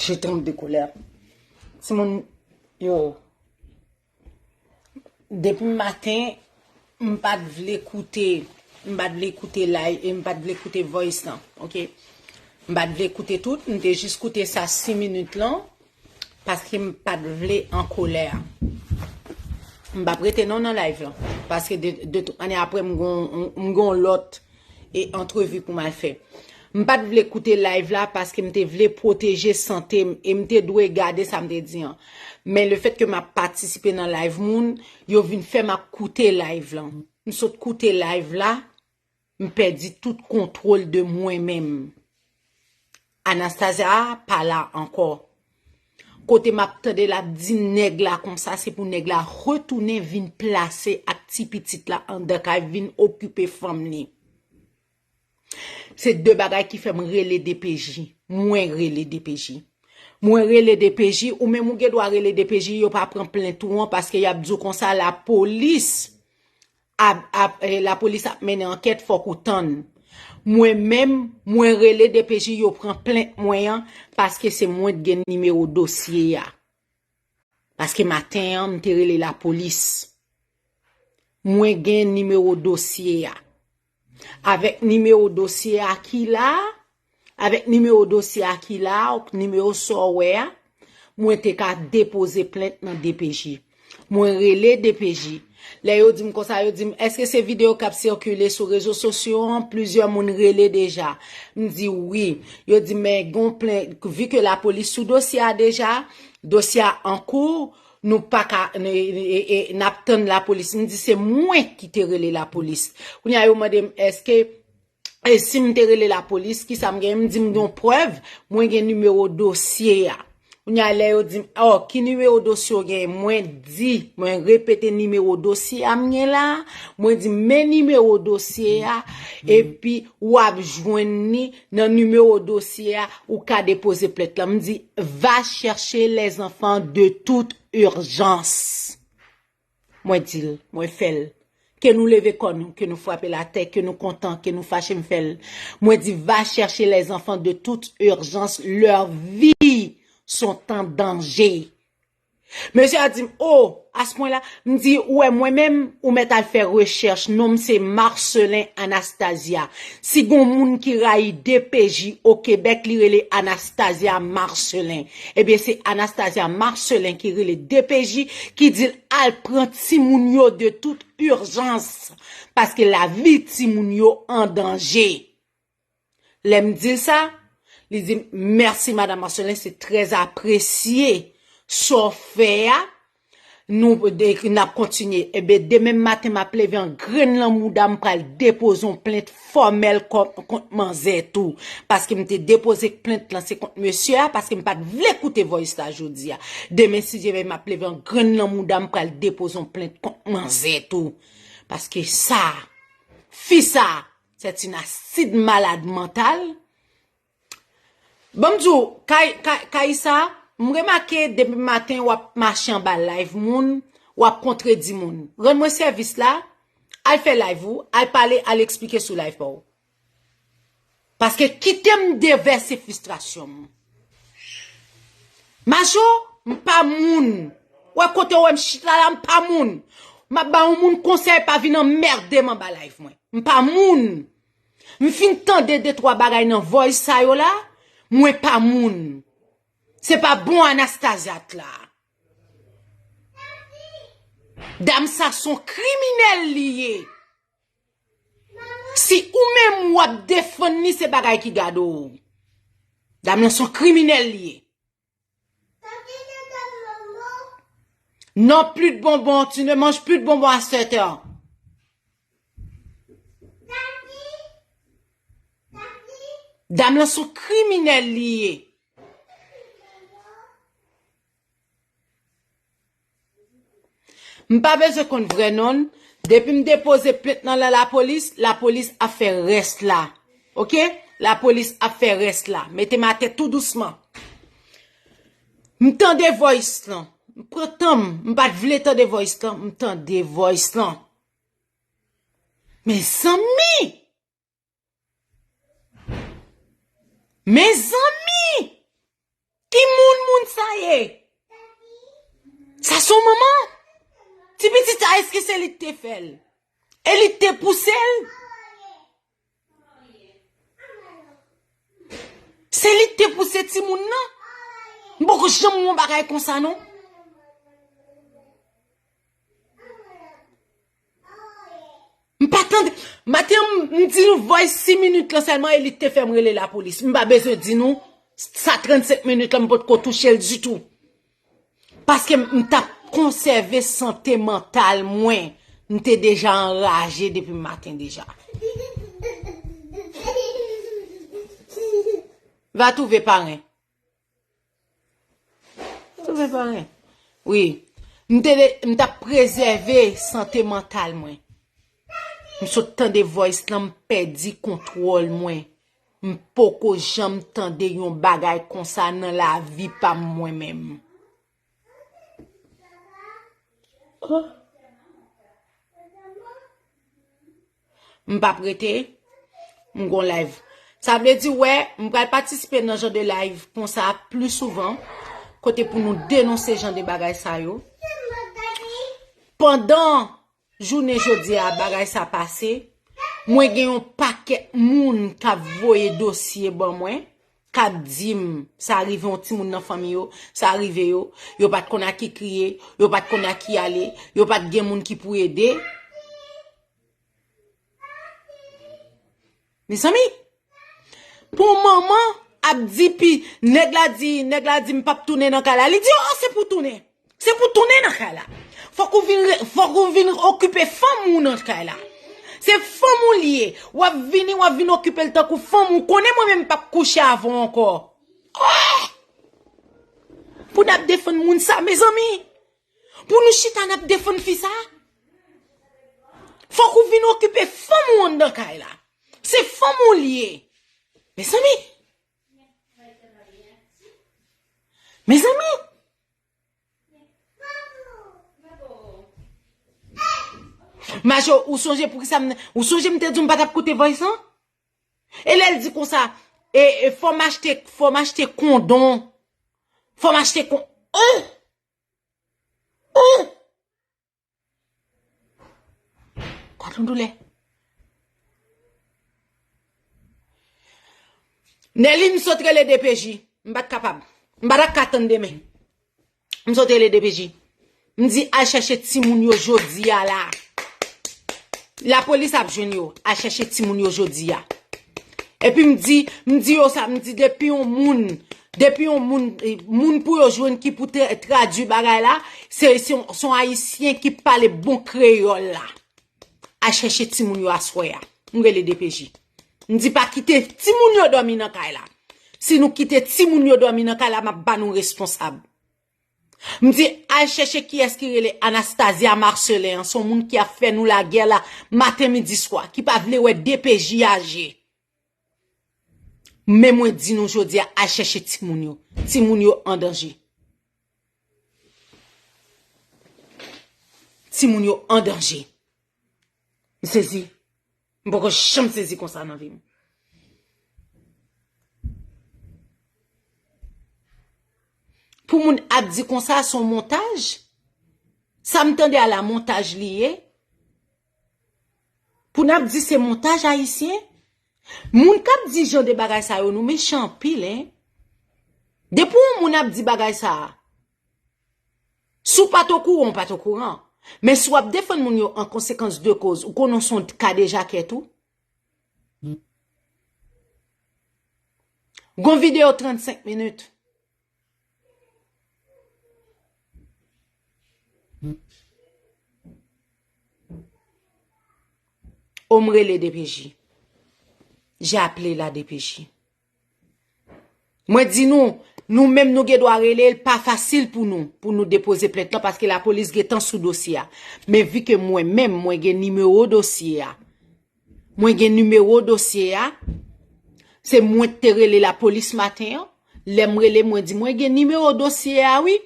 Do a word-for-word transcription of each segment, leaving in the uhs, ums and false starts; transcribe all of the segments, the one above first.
Je tremble de colère. Timoun yo, depi maten, m pa t vle koute, m pa t vle koute live, e m pa t vle koute voice lan, ok? M pa t vle koute tout, m te jis koute sa sis minit lan, paske m pa t vle an kolè. M p ap rete non nan live lan, paske de, de tout manyè apre m gon, m gon lòt e antrevi pou m al fè. M pa t vle koute live la paske m te vle pwoteje sante m e m te dwe gade sa m te di an. Men lefètke m ap patisipe nan live moun, yo vin fè m ap koute live lan. M sot koute live la, m pèdi tout kontwòl de mwen menm. Anastasia pa la ankò. Kote m ap tande l ap di nèg la konsa, se pou nèg la retounen vin plase ak ti pitit la anndan kay, vin okipe fanm li. Se de bagay ki fè m rele D P J. Mwen rele D P J. Mwen rele D P J, ou menm ou gen dwa rele D P J, yo pa pran plent ou an, paske y ap di w konsa, lapolis ap, ap, eh, lapolis ap mennen ankèt, fòk ou tann. Mwen menm, mwen rele D P J, yo pran plent mwen an, paske se mwen t gen nimewo dosye a. Paske maten an, m te rele lapolis. Mwen gen nimewo dosye a. Avèk nimewo dosye a ki la, avèk nimewo dosye a ki la, nimewo sa w wè a, mwen te ka depoze plent nan D P J. Mwen rele D P J. Lè yo di m konsa, yo di m, èske se videyo k ap sikile sou rezo sosyo an? Plizyè moun rele deja. M di wi. Yo di, men gon plent, vi ke lapolis sou dosye a deja, dosye a an kou, nou pa ka, n, e, e, e, n ap tann lapolis. M di, se mwen ki te rele lapolis. Kounye a, yo mande m, èske, e si m te rele lapolis, kisa m gen? M di, m gen yon prèv, mwen gen nimewo dosye a. Kounye a, lè yo di m, oh, ki nimewo dosye w gen? Mwen di, mwen repete nimewo dosye a m gen la. Mwen di, men nimewo dosye a, epi w ap jwenn li nan nimewo dosye a, ou ka depoze plent lan. M di, va chercher les enfants de toute urgence. Mwen di l, mwen fè l. Ke nou leve kò nou, ke nou frape l atè, ke nou kontan, ke nou fache, m fè l. Mwen di, va chercher les enfants de toute urgence, leur vie sont en danger. Mesye a di m, oh, a ce point-là, m di, ou wè, mwen menm, ou mèt al fè rechèch, non m se Marcelin Anastasia. Si gon moun ki rayi D P J o Kebèk, li rele Anastasia Marcelin. Ebyen, se Anastasia Marcelin ki rele D P J, ki di l al pran timoun yo de tout urjans, paske lavi timoun yo an danje. Lè m di l sa, li di m, mèsi, madanm Marcelin, se trè apresye sa w fè a. Nou, de, n ap kontinye. Ebyen, demen maten, m ap leve an grenn nan mouda, m pral depoze yon plent fòmèl kò-, kont manzè tou. Paske m te depoze plent lan, se kont mesye a, paske m pa t vle koute voice la jodi a. Demen, si Dye vle, m ap leve an grenn nan mouda, m pral depoze yon plent kont manzè tou. Paske sa, fi sa, c'est une acide malade mentale. Ban m di w, Kay-, Kay-, Kayisa, m remake depi maten w ap mache anba live moun, w ap kontredi moun. Rann mwen sèvis la, al fè live ou, al pale, al eksplike sou live pa w. Paske kite m devèse fristrasyon m. Majo, m pa moun. Wè kote w wè m chita la, m pa moun. M ap ba yon moun konsèy, pa vin anmède m anba live mwen. M pa moun. M fin tande de twa bagay nan voice sa yo la, mwen pa moun. Se pa bon Anastasia t la. Dam sa son kriminèl li ye. Si ou menm w ap defann li, se bagay ki gade w. Dam lan son kriminèl li ye. Non, plus de bonbons, tu ne manges plus de bonbons à sept heures. Dam lan son kriminèl li ye. M pa bezwen konn vrè non l. Depi m depoze plent nan la lapolis, lapolis ap fè rès la. Oke? Lapolis ap fè rès la. Mete m atè tou dousman. M tande voice lan. M pran tan m. M pa t vle tande voice lan. M tande voice lan. Mezanmi! Mezanmi! Ki moun moun sa ye? Sa se yon manman? Ti pitit sa, èske se li k te fè l? E li k te pouse l? Se li k te pouse timoun nan? M poko janm wè yon bagay konsa non. M pa tande. Maten an, m di nou voice sis minit lan sèlman e li te fè m rele lapolis. M pa bezwen di nou sa trannsenk minit lan m potko touche l ditou. Paske m t ap konsève sante mantal mwen. M te deja anraje depi maten deja. Va twouve paren. Twouve paren. Wi. M te, m t ap prezève sante mantal mwen. M sot tande voice lan, m pèdi kontwòl mwen. M poko janm tande yon bagay konsa nan lavi pa m mwen menm. Oh. M p ap rete, m gon live. Sa vle di, wè, m pral patisipe nan jan de live konsa pli souvan, kote pou nou denonse jan de bagay sa yo. Pandan jounen jodi a, bagay sa pase, mwen gen yon pakèt moun k ap voye dosye ban mwen, k ap di m, sa rive yon timoun nan fanmi yo, sa rive yo, yo pa t konn a ki kriye, yo pa t konn a ki ale, yo pa t gen moun ki pou ede. Mezanmi, pou manman ap di pi, nèg la di, nèg la di m p ap tounen nan kay la, li di, oh, se pou tounen. Se pou tounen nan kay la. Fòk ou vin, fòk ou vin okipe fanm ou nan kay la. Se fanm ou li ye. W ap vini, w ap vin okipe l tankou fanm ou. Konnen mwen menm m p ap kouche avè w ankò. Oh! Pou n ap defann moun sa, mezanmi. Pou nou chita n ap defann fi sa. Fòk ou vin okipe fanm ou anndan kay la. Se fanm ou li ye. Mezanmi. Mezanmi. Majo, ou sonje poukisa m, ou sonje m te di w m pa t ap koute voice lan? E lè l di konsa, e, e fò m achte, fò m achte kondon. Fò m achte kon, oh! Oh! Gad yon doulè. Nèli, m sot rele D P J. M pa t kapab. M pa t ap ka tann demen. M sot rele D P J. M di, al chèche timoun yo jodi a la. Lapolis ap jwenn yo. Al chèche timoun yo jodi a. Epi m di, m di yo sa, m di depi yon moun, depi yon moun, eh, moun pou yo jwenn ki pou tra-, tradui bagay la, se, se yon, se yon Ayisyen ki pale bon kreyòl la. Al chèche timoun yo aswè a. M rele D P J. M di pa kite timoun yo dòmi nan kay la. Si nou kite timoun yo dòmi nan kay la, m ap ba nou responsab. M di, al chèche kiyès ki rele Anastasia Marcelin an, se yon moun ki ap fè nou lagè la maten, midi, swa, ki pa vle wè D P J aji. Men mwen di nou jodi a, al chèche timoun yo. Timoun yo an danje. Timoun yo an danje. M sezi. M poko janm sezi konsa nan vi m. Pou moun ap di konsa se yon montaj, sa m tande a la montaj li ye. Pou n ap di se montaj ayisyen, moun k ap di jan de bagay sa yo, nou mechan anpil, en. Depi yon moun ap di bagay sa a, si w pa t okouran, w pa t okouran. Men si w ap defann moun yo an konsekans de koz, ou konnen w se yon kadejakè tou. Gon videyo trannsenk minit. O m rele D P J. J'ai appelé la D P J. Mwen di nou, nou menm nou gen dwa rele l, pa fasil pou nou, pou nou depoze plent lan, paske lapolis gentan sou dosye a. Men vi ke mwen menm, mwen gen nimewo dosye a. Mwen gen nimewo dosye a. Se mwen ki te rele lapolis maten an. Lè m rele, mwen di, mwen gen nimewo dosye a, wi.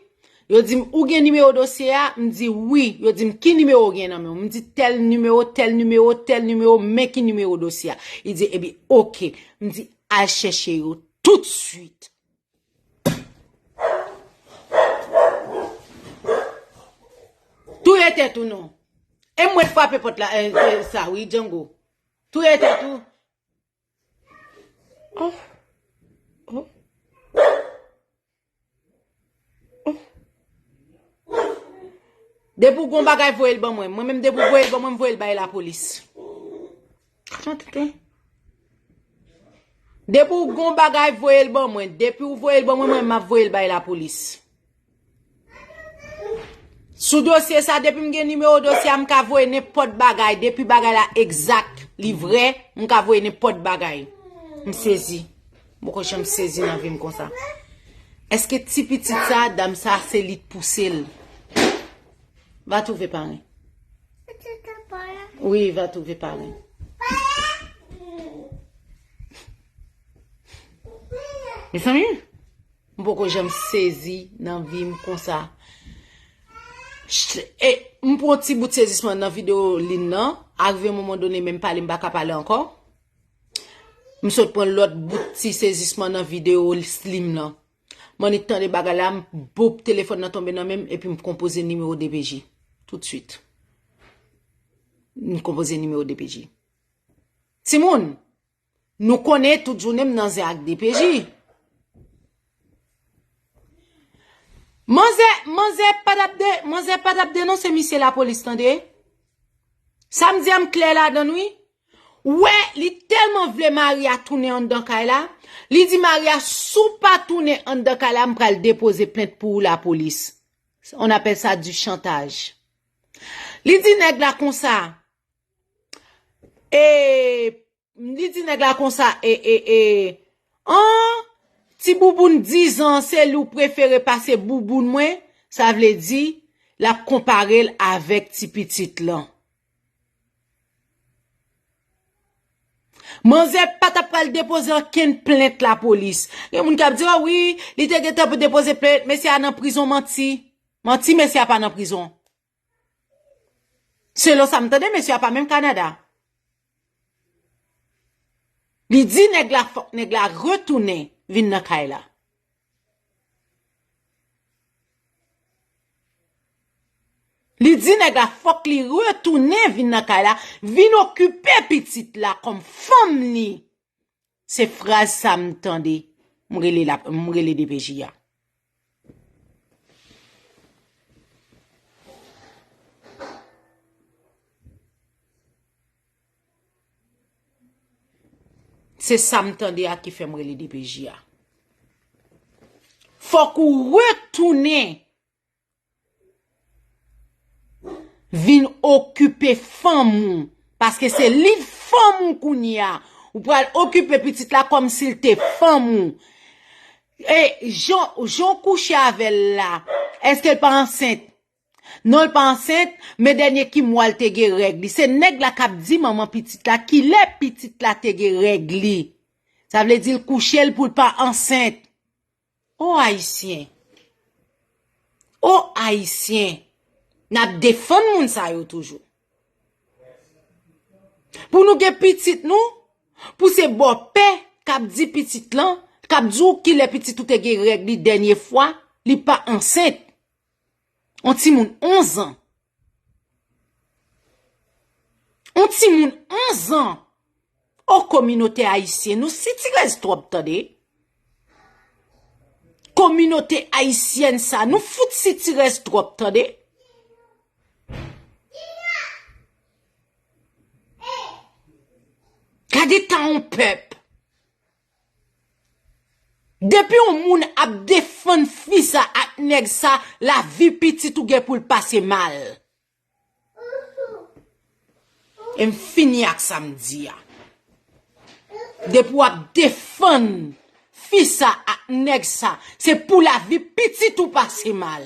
Yo di m, ou gen nimewo dosye a? M di, wi. Yo di m, ki nimewo w gen nan men w? M di, tèl nimewo, tèl nimewo, tèl nimewo, men ki nimewo dosye a. Li di, epi, oke. M di, al chèche yo toutswit. Touye tèt ou non. E mwen frape pòt la, eh, eh, sa wi, Django. Touye tèt ou. Oh. Oh. Oh. Depi w gon bagay, voye l ban mwen. Mwen menm, depi w voye l ban mwen, m voye l bay lapolis. Jan tenten. Depi w gon bagay, voye l ban mwen. Depi w voye l ban mwen, mwen, m ap voye l bay lapolis. Sou dosye sa, depi m gen nimewo dosye a, m ka voye nenpòt bagay. Depi bagay la egzak, li vrè, m ka voye nenpòt bagay. M sezi. M poko janm sezi nan vi m konsa. Èske ti pitit sa, dam sa, se li t pouse l? Va trouve paren. Wi, va trouve paren. Mezanmi, m poko janm sezi nan vi m konsa. Ch-, e, m pran ti bout sezisman nan videyo Lin nan. Arive moman done, menm pale, m pa ka pale ankò. M sot pran lòt bout ti sezisman nan videyo Slim nan. M annik tande bagay la, m boup, telefòn nan tonbe nan men m, epi m konpoze nimewo D P J. Toutswit. M konpoze nimewo D P J. Timoun, nou konnen tout jounen m nan zen ak D P J. Manzè, manzè pa t ap de, manzè pa t ap denonse misye lapolis, tande. Sa m di a m klè ladan l, wi. Ou wè, li tèlman vle Maria tounen anndan kay la, li di Maria, si w pa tounen anndan kay la, m pral depoze plent pou ou lapolis. On appelle ça du chantage. Li di nèg la konsa, e, li di nèg la konsa, e, e, e, an, ti bouboun diz an, se li w prefere pase bouboun mwen, sa vle di, l ap konpare l avèk ti pitit lan. Manzè pa t ap pral depoze okenn plent lapolis. Gen moun k ap di, "O wi, li te gentan pou depoze plent, mesye a nan prizon," manti. Manti, mesye a pa nan prizon. Selon sa m tande, mesye a pa menm Kanada. Li di nèg la, fòk nèg la retounen vin nan kay la. Li di nèg la fòk li retounen vin nan kay la, vin okipe pitit la kòm fanm li. Se fraz sa m tande. M rele la, m rele D P J a. Se sa m tande a ki fè m rele D P J a. Fòk ou retounen vin okipe fanm ou. Paske se li fanm ou kounye a. Ou pral okipe pitit la kòmsi l te fanm ou. E jan, jan w kouche avè l la, èske l pa ansent? Non, l pa ansent, men dènye ki mwa l te gen règ li. Se nèg la k ap di manman pitit la kilè pitit la te gen règ li. Sa vle di l kouche l pou l pa ansent. O Ayisyen. O Ayisyen. N ap defann moun sa yo toujou. Pou nou gen pitit nou, pou se bòpè k ap di pitit lan, k ap di w kilè pitit ou te gen règ li dènye fwa, li pa ansent. On timoun onz an. On timoun onz an. O kominote ayisyen, nou sitirèz twòp, tande. Kominote ayisyèn sa, nou fout sitirèz twòp, tande. Gade ta yon pèp. Depi yon moun ap defann fi sa ak nèg sa, lavi pitit ou gen pou l pase mal. E m fini ak sa m di a. Depi w ap defann fi sa ak nèg sa, se pou lavi pitit ou pase mal.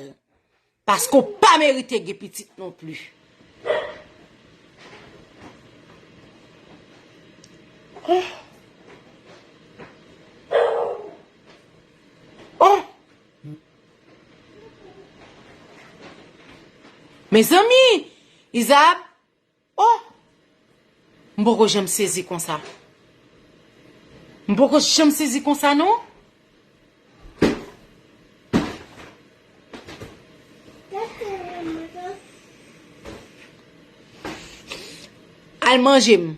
Paske w pa merite gen pitit non plis. Oh. Oh. Mezanmi, Izab, oh! M poko janm sezi konsa. M poko janm sezi konsa, non. al manje m,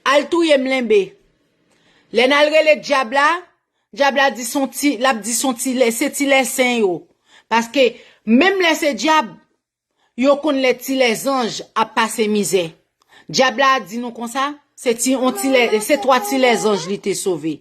al touye m lenbe. Lè n al rele dyab la, dyab la di son ti, l ap di son ti lè, se ti lè sen yo. Paske menm lè se dyab, yo konn lè ti lè zanj ap pase mizè. Dyab la di nou konsa, se ti on ti lè, se twa ti lè zanj li te sove.